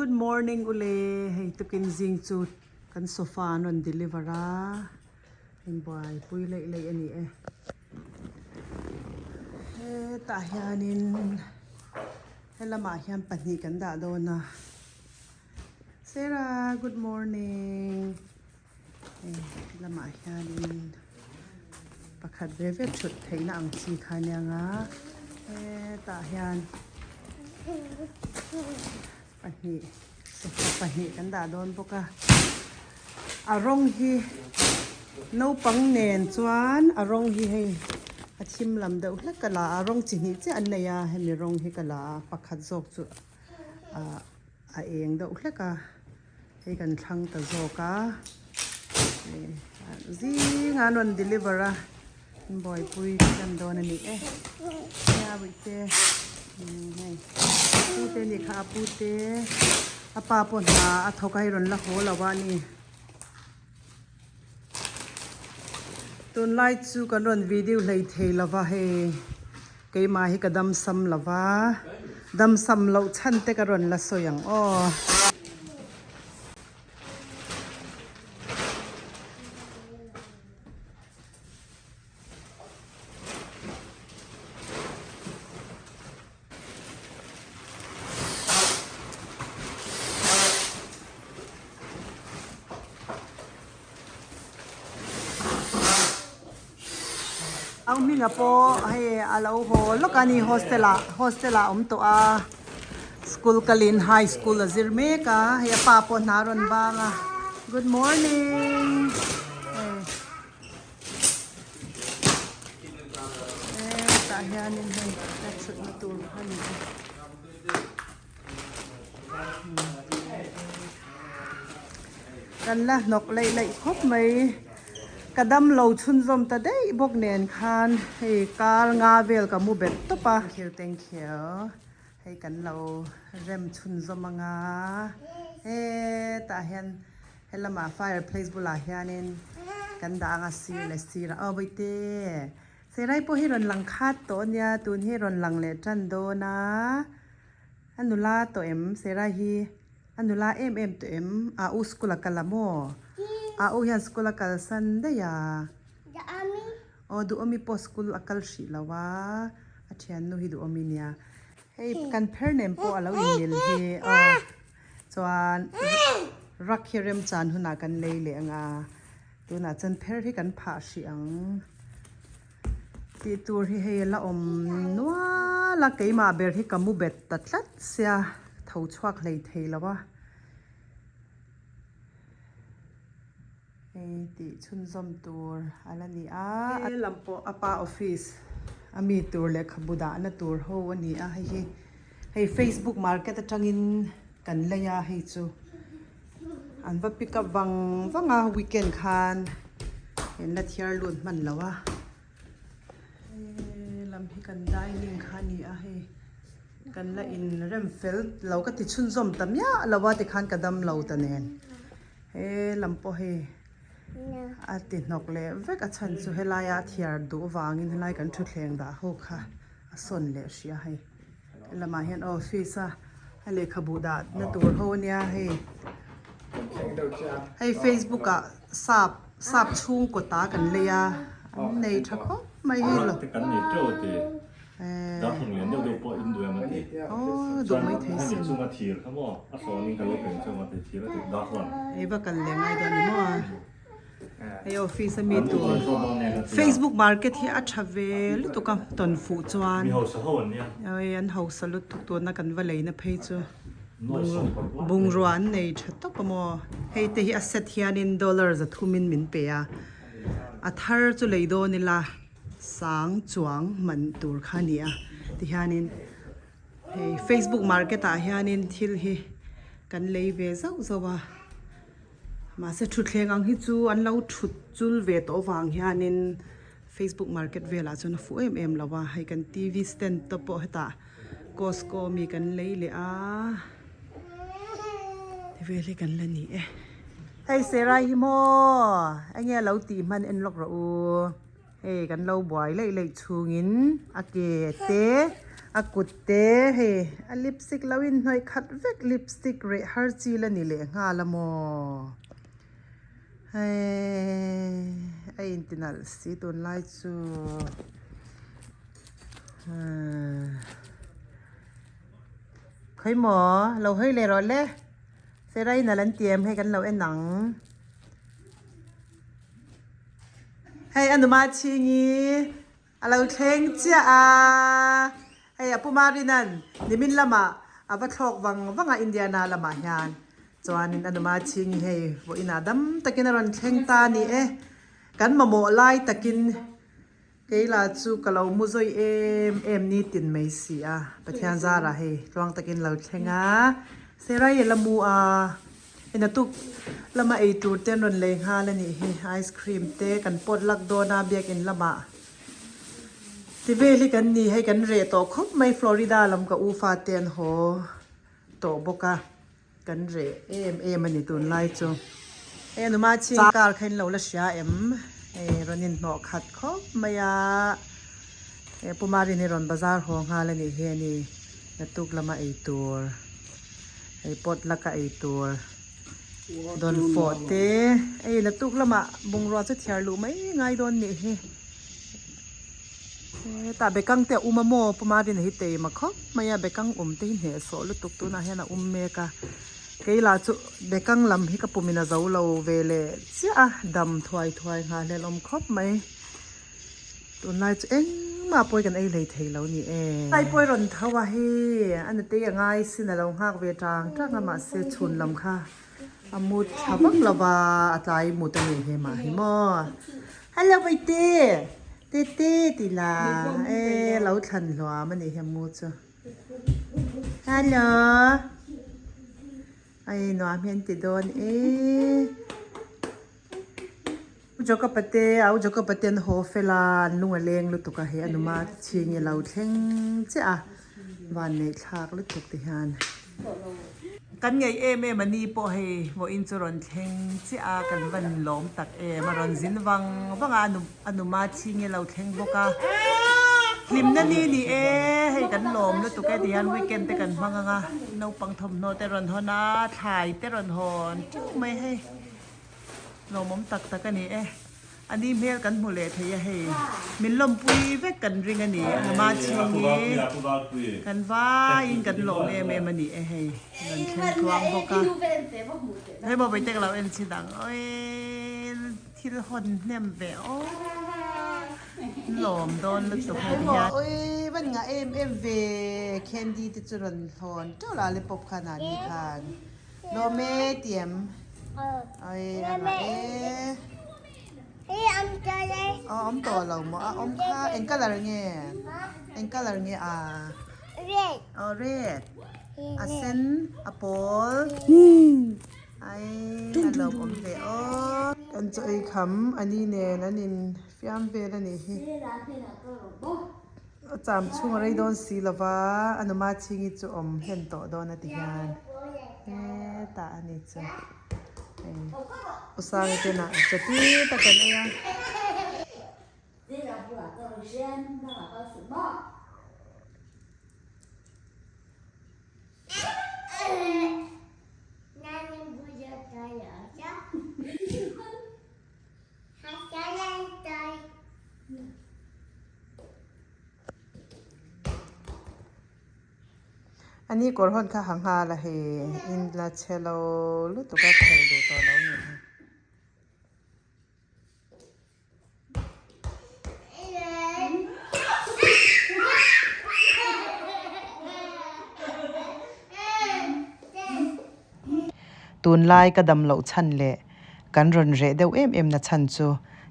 Good morning ule hei tukin zing chu kan sofa an rawn deliver a inbuai pui leih leih a ni e hetah hianin helamah hian pahnih kan dah dawn a Sarah good morning hei lamah hianin pakhat ve ve thut theihna ang chi kha ania nga hetah hian pahnih sofa pahnih kan dah dawn bawk a a rawng hi naupang nen chuan a rawng hi hei a thim lam deuh hlek ka la a rawng chi hnih chiah an nei a hemi rawng hi ka la a pakhat zawk chu ah a eng deuh hlek a. Hei kan thlang ta zawk a zingah an rawn deliver a an buaipui tan dawn a ni e nia bawihte hei pute a nih kha a pute a pa pawh hna a thawk a hei rawn la haw lo a ni tunlai chu kan rawn video hlei thei lo va hei keimah hi ka dam sam lo va dam sam loh chhan te ka rawn la sawi ang aw. Au hminga pawh hei a lo haw lawk a ni hostel ah hostel ah a awm tawh a school kalin high school a zir mek a hei a pa pawh hna a rawn bang a good morning hei. Hetah hianin hei a chhutna tur a ni a. Kan la hnawk laih laih khawp mai. Ka damlo chhunzawm ta daih bawk nen khan hei kar nga vel ka mu bet tawp a. Thank you thank you. Hei kan lo rem chhunzawm anga hetah hian He lamah fire place bulah hianin kan dah ang a sir leh sirah aw bawihte Serai pawh hi rawn lang khat tawh ania tun hi rawn lang leh tan dawn a a nula tawh em Serai hi a nula em em tawh em a u school a kal a maw a u hian school a kalsan daih a aw duhawmi pawh school a kal hrih lo a a thiannu hi duhawmi nia hei kan pher nem pawh a lo inmil hi aw. Chuan rak hi remchan hunah kan lei leh ang a, tunah chuan pher hi kan phah hrih ang. Tih tur hi hei a la awm nual a, keimah ber hi ka mu bet ta tlat sia, tho chhuak hlei thei lo a. Hei tih chhunzawm tur a la ni a. He lam pawh a pa office a mi tur lehkhabu dahna tur ho a ni a hei hi hei facebook market atangin kan lei a hei chu an va pick up vang vang a weekend khan an la thiar lut hman lo a he lam hi kan dining kha a ni a hei kan la in rem fel lo ka ti chhunzawm ta miah lo a tikhan ka dam lo ta nen. He lam pawh hei a ti hnawk leh vek a chhan chu helaia a thiar duh vangin helai kan thutthleng dah ho kha a sawn leh hrih a hei helamah hian office a a lehkhabu dah na tur ho ania hei hei facebook ah sap sap chhungkaw ta kan lei a an nei tha khawp mai hei lo. Darthlalang lian deuh deuh pawh in duh em a ti. Aw duh mai thei sin. Hemi chunga thir kha maw a hrawn in ka lo peng chunga ti thir a ti darthlalang. Hei va kal leh ngai dawn ni maw a. Hei office a mi tur Facebook market hi a tha ve lutuk a tawn fuh chuan. Mi hausa ho an nia. Oi an hausa lutuk tuna kan va leina phei chu bungrua an nei tha tawp a maw. Hei te hi a set hianin dollar zathumin min pe a. A thar chu lei dawn ila. Sang chuang man tur kha a ni a tihianin hei facebook market ah hianin thil hi kan lei ve zauh zauh a mahse thutthleng ang hi chu an lo thut chul ve tawh avang hianin facebook market velah chuan a fuh em em lo a hei kan t v stand te pawh hetah costco mi kan lei leh a ti vel hi kan la ni e. Hei Serai hi maw enge a lo tih hman en lawk rawh u. Hei kan lo buai laih laih chhungin a ke te A kut te hei a lipstick lo in hnawih khat vek lipstick reh har chi la ni leh nghal a maw hei a inti nalh si tunlai chu ahh khawimaw lo hawi leh rawh le Serai nalh an ti em hei kan lo en ang. Hei a numa chhingi a lo thleng chiah a, hei a Puma Rinan nimin lamah a va thlawk vang vang a Indiana lamah hian chuanin a numa chhingi hei vawiinah dam takin a rawn thleng ta a ni e, kan mamawh lai takin Keila chu ka lo mu zawi em em ni tin mai si a, Pathian zarah hei tluang takin lo thleng a, Serai a la mu a, hei natuk lama ei tur te an rawn lei nghal a nih hi, ice cream te kan pawt lak dawn a biakin lamah ti vel hi kan ni, hei kan reh tawh khawp mai Florida lam ka u fate an haw tawh bawk a. Kan reh em em a ni tunlai chu. Hei numa chhing kar kha in lo la hria em? Hei rawn inhnawh khat khawp mai a. Hei Pu Marin hi rawn bazar haw nghal a nih hi a ni. Naktuk lama ei tur. Hei pot laka ei tur. Dawn fawh te. Hei naktuk lamah bungrua chu thiar luh mai ngai dawn nih hi. Hetah bekang te a um a maw Pu Marina hi teima khawp mai a bekang um te hi hnehsawh lutuk tunah hian a um mek a kei lah chu bekang lam hi ka pum in a zo lo ve leh chiah a dam thuai thuai nghah hlelh awm khawp mai tunlai chu engmah pawi kan ei hlei thei lo ni e. Ai pawi rawn tho a hei a nutei a ngai sin a lo nghak ve tang tang a mahse chhun lam kha a mu tha vak lo va a tlai mut a nih hi mah hi maw. Hello Bawihtê! Tete tih la e lo thlan hluam a nih hi mu chu. Hello! Ai nuam hian ti dawn e. U Joka pate a u Joka pate an haw fel a an lung a leng lutuk a hei a numa chhing i lo thleng chiah a van neih thlak lutuk ti hian. Kan ngaih em em a ni pawh hei vawiin chu rawn thleng chiah a, kan van lawm tak em a rawn zin vang vang a, a numa chhinge lo thleng bawk a, hlimna ni ni e hei kan lawm lutuk e tihian weekend te kan hmang ang a, naupang thawmhnaw te rawn hawn a, thlai te rawn hawn teuh mai hei lawmawm tak tak a ni e. A ni hmel kan hmu leh thei a hei. Min lawmpui vek kan ring a ni. Numa chhing hi kan vaiin kan lawm em em a ni e hei. Rawn thleng tluang bawk a. Hei maw Bawihte ka lo en chhin ang. Awii thil hawn hnem ve aw. Lawm dawn lutuk hei ti hian. Awii van ngah em em ve candy te chu rawn hlawn teuh la lollipop khan a ni khan. Lawm e ti em? Awii a ngah e. Aw awm tawh lo maw? A awm kha eng colour nge? Eng colour nge a? Red. Aw red. A sen, a pawl. Ai a lo awm ve aw. Kan chaw ei kham a ni nen an in fiam vel a nih hi. A cham chhung a rei dawn si lo va, a numa chhingi chu awm hlen tawh dawn a ti hian hetah a ni chu. U Sangi te nah chaw tui tak an ei a. A ni kawr hawn kha ha nghal a hei in la chhe lo lutuk a phel duh tawh lo nih hi. Tunlai ka dam loh chhan leh kan rawn reh deuh em em na chhan chu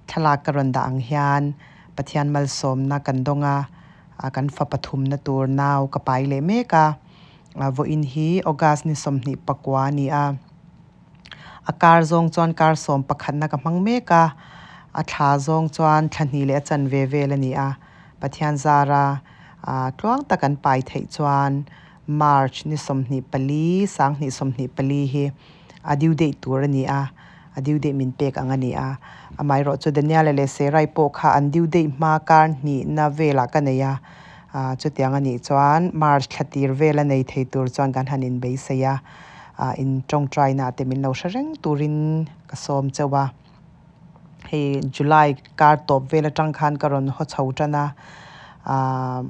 thlalak ka rawn dah ang hian Pathian malsawmna kan dawng a, kan fa pathumna tur nau ka pai leh mek a, vawiin hi August ni 29 a ni a. A kar zawng chuan kar sawm pakhatna ka hmang mek a, a thla zawng chuan thla hnih leh a chanve vel a ni a. Pathian zara tluang tak an pai theih chuan March ni 24, 2024 hi a due date tur a ni a, a due date min pek ang a ni a. Amaherawhchu Daniela leh Serai pawh kha an due date hma kar hnihna velah ka nei a. Ah chutiang a nih chuan March thla tir vel a nei thei tur chuan kan han inbeisei a, ah in tawngtaina te min lo hre reng turin ka sawm chauh a. Hei July kar tawp vel atang khan ka rawn haw chho tan a, ah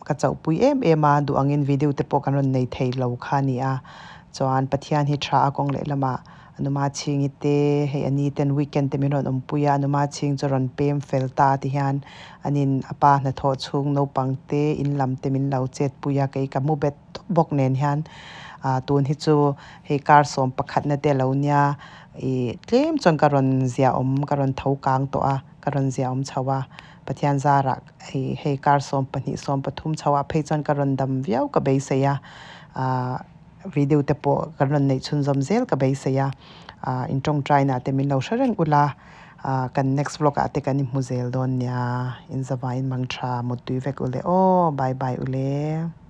ka chauhpui em em a, duh angin video te pawh kan rawn nei thei lo kha a ni a. Chuan Pathian hi tha a kawng lehlamah Anuma chhingi te hei a ni ten weekend te min rawn awmpui a, Anuma chhing chu rawn pem fel ta ti hian anin a pa hnathawh chhung naupang te in lam te min lo chetpui a, kei ka mu bet tawp bawk nen hian ah tun hi chu hei kar sawm pakhatna te a lo nia ih tlem chuan ka rawn ziah awm ka rawn tho kang tawh a ka rawn ziah awm chho a Pathian zarah hei hei kar 12 13 chho ah phei chuan ka rawn dam viau ka beisei a ah. Video te pawh kan rawn neih chhunzawm zel ka beisei a, ah in tawngtaina te min lo hre reng ula, ah kan next vlog ah te kan inhmu zel dawn nia, in zavaiin mang tha muttui vek ule aw, bye bye ule.